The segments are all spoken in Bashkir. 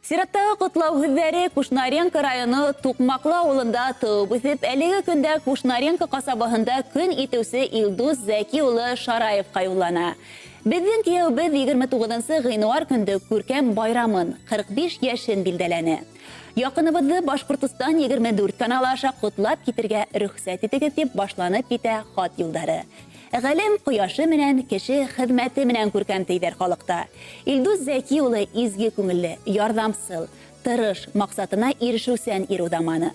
Сираттағы ҡотлау һүҙҙәре Кушнаренко районы Туҡмаҡлы ауылында тыуып үҫеп, әлеге көндә Кушнаренко ҡасабаһында көн итеүсе Илдус Зәки улы Шараевҡа юллана. Беҙҙең кейәүебеҙ 29 ғинуар көндө күркәм байрамын, 45 йәшен билдәләне. Яҡыныбыҙҙы Башҡортостан 24 каналы аша ҡотлап китергә рөхсәт итегеҙ, тип башланып китә хат юлдары. Ғаләм кояшы менән, кеше хеҙмәте менән күркәм тейҙәр халыҡта. Илдус Зәки улы изге күңелле, ярҙамсыл, тырыш, маҡсатына ирешеүсән ир уҙаманы.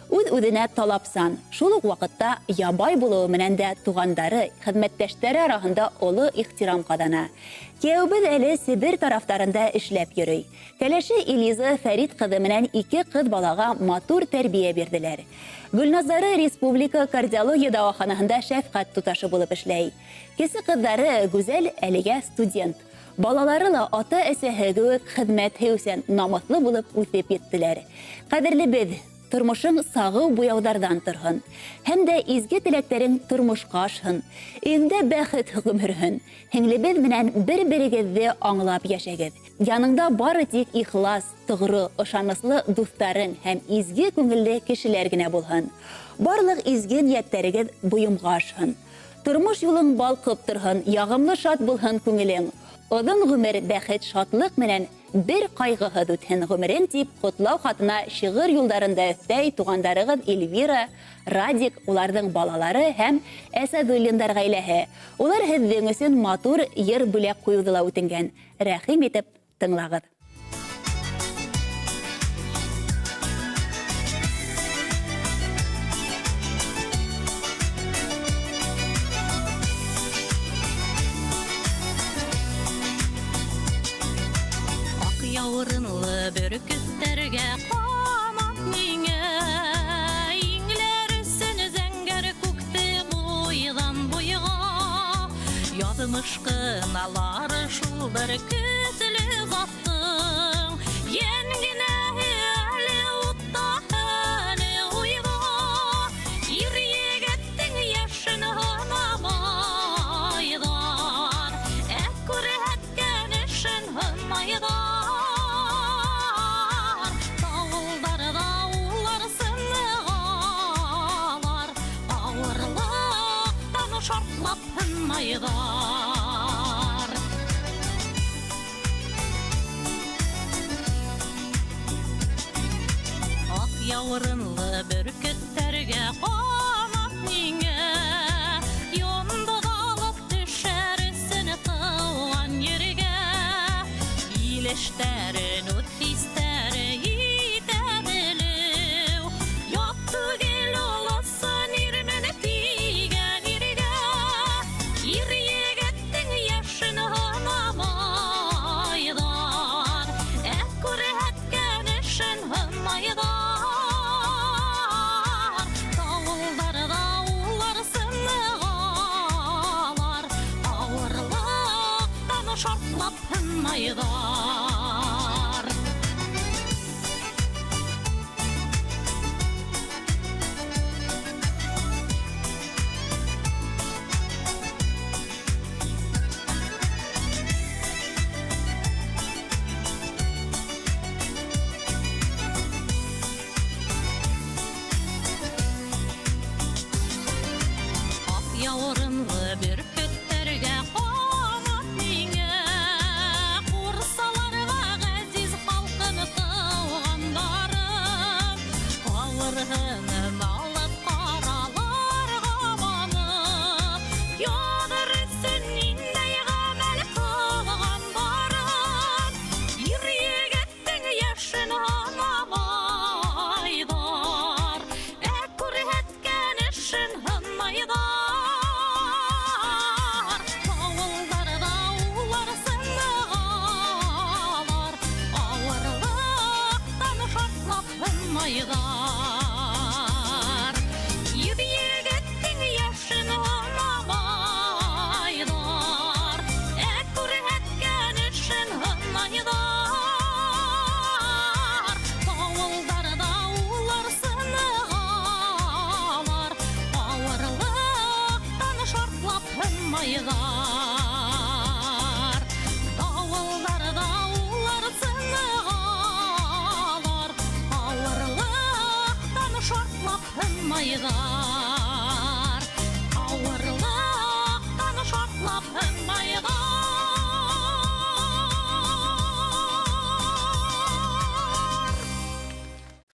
Үҙ-үҙенә талапсан, шул уҡ ваҡытта ябай булыуы менән дә туғандары, хеҙмәттәштәре араһында оло ихтирам ҡаҙана. Кейәүебеҙ әле Себер тарафтарында эшләп йөрөй. Кәләше Элиза Фәрит ҡыҙы менән ике ҡыҙ балаға матур тәрбиә бирҙеләр. Гөлназары республика кардиология дәваханаһында шәфкать туташы булып эшләй. Кесе кызлары Гүзәл әлегә студент. Балалары ла ата-әсәһе кеүек хезмәт һөйөүсән, намыҫлы булып үҫеп еттеләр. Кадерлебез, тормошоң сагыу буяуҙарҙан торһон. Һәм дә изге теләктәрең тормошка ашһын. Өйөңдә бәхет хөкем һөрһөн. Һеңлебеҙ менән бер-берегеҙҙе аңлап йәшәгеҙ. Яныңда бары тик ихлас, тоғро, ышаныслы дуҫтарың һәм изге күңелле кешеләр генә булһын. Барлыҡ изге ниәттәрегеҙ бойомға ашһын. Тормош юлың балҡып торһон, ягымлы шат булһын күңелең. Оҙон ғүмер бәхет, шатлыҡ менән бер ҡайғыһыҙ үтһен ғүмерең, дип ҡотлау хатына шиғыр юлдарын да өҫтәй туғандарығыҙ Эльвира, Радик, уларҙың балалары һәм Әсәдуллиндар ғаиләһе. Улар һеҙҙең өсөн матур йыр бүләк ҡуйыуҙы ла үтенгән. Рәхим итеп тыңлағыҙ. Ак яурынлы бөркетләргә канат миңә, Иңләр өсөн зәңгәр күкте буйҙан буйға. Яҙмыш ҡыналар шул бер көслө заттың, Йән генәһе әле утта, әле уйҙа. Ир егеттең йәшен һынамайҙар, Ә күрһәткән эшен һынайҙар. Тауылдарҙа улар сынығалар, Ауырлыҡтан шартлап һынайҙар. Аҡ яурынлы бөркөттәргә ҡанат миңә, Йондоҙ алып төшәр өсөн тыуған ергә. Ил эштәрен үҙ хистәре итә белеү, Ят түгел ул ысын ирмен тигән иргә. Ир егеттең йәшен һынамайҙар, Ә күрһәткән эшен һынайҙар. Тауылдарҙа улар сынығалар, Ауырлыҡтан шартлап һынайҙар. Аҡ яурынлы бөркөттәргә ҡанат миңә, Ҡурсаларға ғәзиз халҡын, тыуғандарын. Ҡауырһынын алып ҡараларға манып, Яҙыр өсөн ниндәй ғәмәл ҡылғандарын. Ир егеттең йәшен һанамайҙар, Ә күрһәткән эшен һынайҙар. Тауылдарҙа улар сынығалар, Ауырлыҡтан шартлап һынайҙар. Ир егеттең йәшен һанамайҙар, Ә күрһәткән эшен һынайҙар. Тауылдарҙа улар сынығалар, Ауырлыҡтан шартлап һынайҙар. Тауылдарҙа улар сынығалар, Шартлап һынмайҙар. Ауырлыҡ